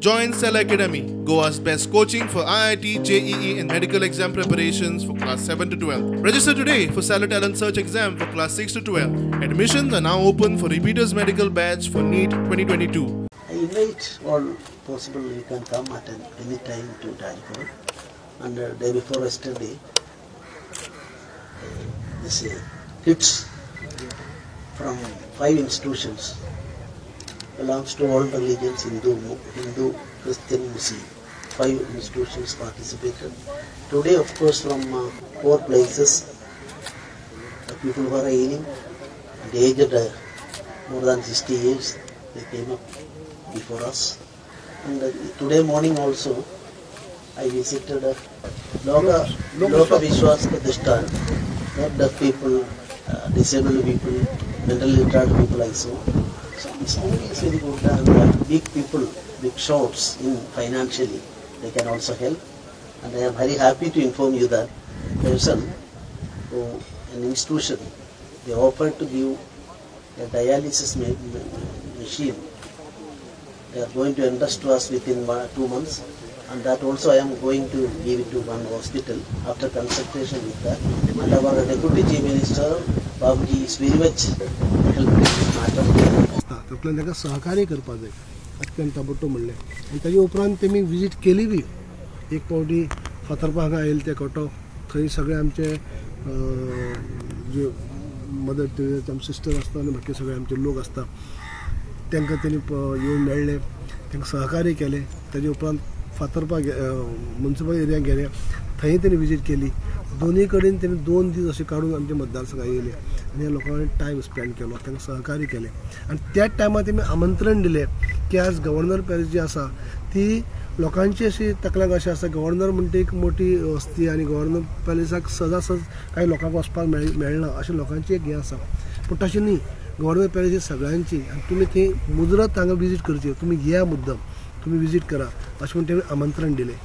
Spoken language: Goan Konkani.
Join Cella Academy, Goa's best coaching for IIT, JEE and medical exam preparations for class 7 to 12. Register today for Cella Talent Search exam for class 6 to 12. Admissions are now open for repeaters medical batch for NEET 2022. I invite all possible, you can come at any time to Raj Bhavan. And day before yesterday, this kids from 5 institutions belongs to all religions, Hindu, Christian, Muslim. 5 institutions participated. Today, of course, from 4 places, the people who are ailing and aged more than 60 years, they came up before us. And today morning also, I visited Loka Vishwas Pratishthan, where deaf people, disabled people, mentally retarded people I saw. So this only is very good, and big people, big shops in financially, they can also help. And I am very happy to inform you that person who, an institution, they offered to give a dialysis machine. They are going to entrust to us within 2 months, and that also I am going to give it to one hospital after consultation with that. And our Deputy Chief Minister, Babuji, is very much helping in this matter. तातूंतल्यान ताका सहकार्य करपाक जाय अत्यंत ताबडतोब म्हणलें. आनी ताजे उपरांत तेमी विजीट केली बी एक पावटी फातर्पा हांगा आयले ते कोटो, थंय सगळे आमचे जे मदर तेरेजा आमचे सिस्टर आसता आनी बाकी सगळे आमचे लोक आसता तांकां तेणी येवन मेळ्ळे, तांकां सहकार्य केलें. ताजे उपरांत फातर्पा मुन्सिपल एरियाक गेले, थंय तेणी विजीट केली. दोनूय कडेन तेणी 2 दीस अशे काडून आमच्या मतदारसंघाक येयले आनी ह्या लोकां कडेन टायम स्पेंड केलो, तांकां सहकार्य केलें. आनी त्याच टायमार तेमी आमंत्रण दिलें की आज गव्हर्नर पॅलेस जी आसा ती लोकांची अशी तकल्यांक अशें आसा, गव्हर्नर म्हणटा एक मोठी वस्ती आनी गव्हर्नर पॅलेसाक सदासद कांय लोकांक वचपाक मेळना अशें लोकांची एक हें आसा. पूण तशें न्ही, गव्हर्नर पॅलेस ही सगळ्यांची आनी तुमी थंय मुजरत हांगा विजीट करची, तुमी येया मुद्दम, तुमी विजीट करा अशें म्हूण तेमी आमंत्रण दिलें.